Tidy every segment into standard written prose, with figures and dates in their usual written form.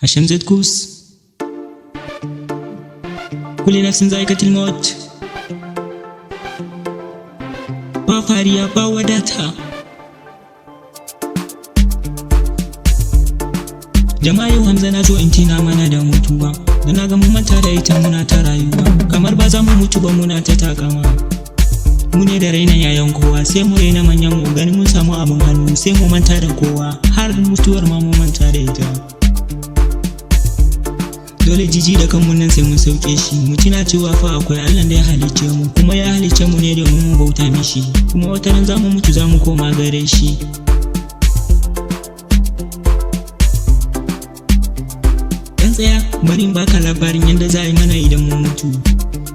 Hashem Zedkus. Kulli nafsin za'iqatul maut. Ba fariya ba wadata. Jama'a, yau Hamza na zo in tina mana da mutuwa. Da na ga mun manta da ita, muna ta rayuwa kamar ba za mu mutu ba, muna ta takama. Mu ne da raina yayan kowa, sai mu raina manyan mu. Gani mun samu abin hannu, sai mu manta da kowa, har mutuwar ma mu manta da ita. Dole jiji da kanmu nan sai mun sauke shi, mu tuna cewa fa akwai Allah da ya halicce mu, kuma ya halicce mu ne domin mu bauta mishi, kuma wata ran za mu mutu, za mu koma gare shi. Dan tsaya, bari in baka labarin yadda za a yi mana idan mun mutu.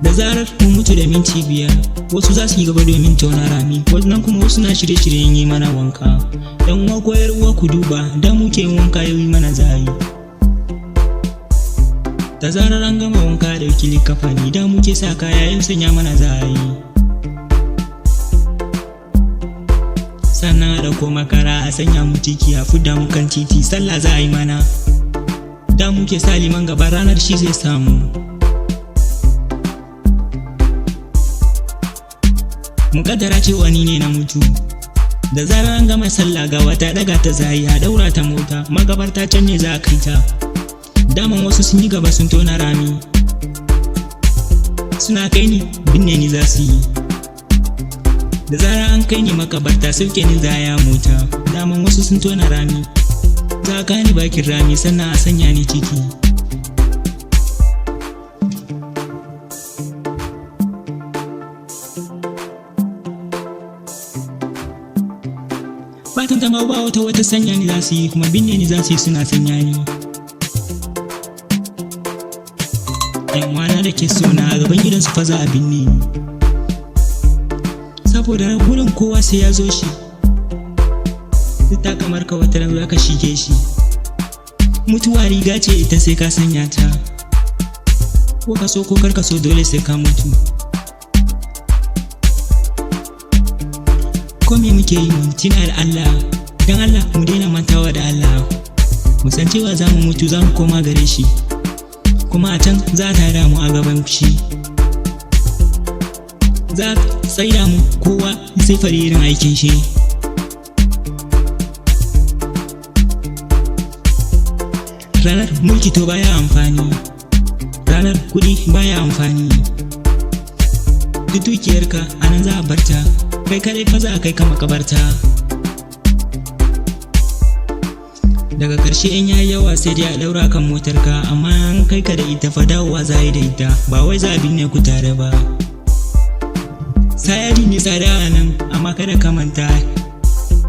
Da zarar mun mutu da minti 5, wasu za su yi gaba domin tona rami, wannan kuma wasu na shirye-shiryen yi mana wanka. Dan uwa ko yar uwa, ku duba, da muke wanka, yau yi mana za yi. Da zarar an gama wanka, ɗauki likafani. Da muke sa kaya, yau sanya mana za a yi. Sannan a ɗauko makara a sanya mu ciki, a fidda mu kan titi, sallah za a yi mana. Da muke sa liman gaba, ranar shi zai samu. Mu kaddara cewa ni ne na mutu. Da zarar an gama sallah, gawa ta daga ta zayi, a daura ta mota, makabarta, can ne za a kai ta. Daman wasu sun yi gaba, sun tona rami, suna kai ni, binne ni za su yi. Da zarar an kai ni makabarta, sauke ni za ya mota. Daman wasu sun tona rami, za a kani bakin rami, sannan a sanya ni ciki. Fatan ta ba wata wata, sanya ni za su yi, kuma binne ni za su yi, suna sanya ni. Yan wana da ke sona, a gaban gidansu fa za a binne ni, saboda gurin kowa sai ya zo shi. Duk ta kamar ka, wata ran za ka shige shi. Mutuwa riga ce ita, sai ka sanya ta. Ko ka so ko kar ka so, dole sai ka mutu. Ko me muke yi, mu tuna da Allah. Dan Allah mu daina mantawa da Allah. Mu san cewa za mu mutu, za mu koma gare shi, kuma a can za a tada mu a gaban shi, za a tsaida mu, kowa sai fari irin aikin shi. Ranar mulki to baya amfani, ranar kuɗi baya amfani. Duk dukiyarka a nan za a barta, kai kadai fa za a kai ka makabarta. Daga ƙarshe in yayi yawa, sai dai a ɗaura kan motarka, amma an kai ka da ita fa, dawowa za a yi da ita, ba wai za a binne ku tare ba. Sayari ne tsada a nan, amma kada ka manta,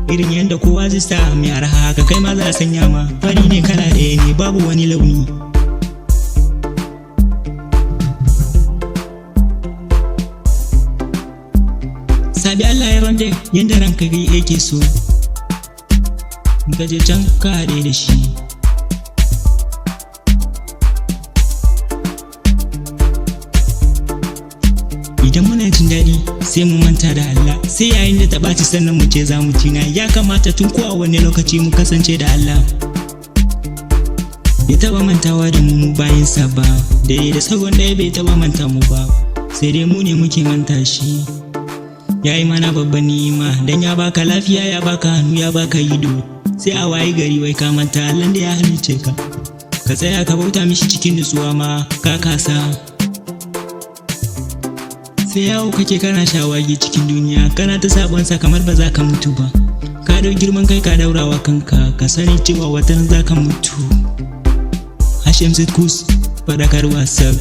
irin yadda kowa zai sa mai arha, haka kai ma za a sanya ma. Fari ne, kala ɗaya ne, babu wani launi. Sabi Allah ya rande yadda ranka yake so. In ka je can, ka haɗe da shi. Idan muna jin daɗi, sai mu manta da Allah, sai yayin da ta ɓaci sannan mu ce za mu tina. Ya kamata tun ko a wani lokaci mu kasance da Allah. Bai taɓa mantawa da mu, mu bayinsa ba, da sagon ɗaya bai taɓa manta mu ba, sai dai mu ne muke manta shi. Ya yi mana babban ni'ima dan ya baka lafiya, ya baka hannu, ya baka ido, sai a wayi gari wai ka manta Allah da ya halicce ka. Ka tsaya ka bauta mishi cikin nutsuwa ma ka kasa, sai yawo kake kana shawagi cikin duniya, kana ta sabonsa kamar ba za ka mutu ba. Ka dau girman kai ka daurawa kanka. Ka sani cewa watan za ka mutu. Hashim Zitkus, faɗakarwa sak.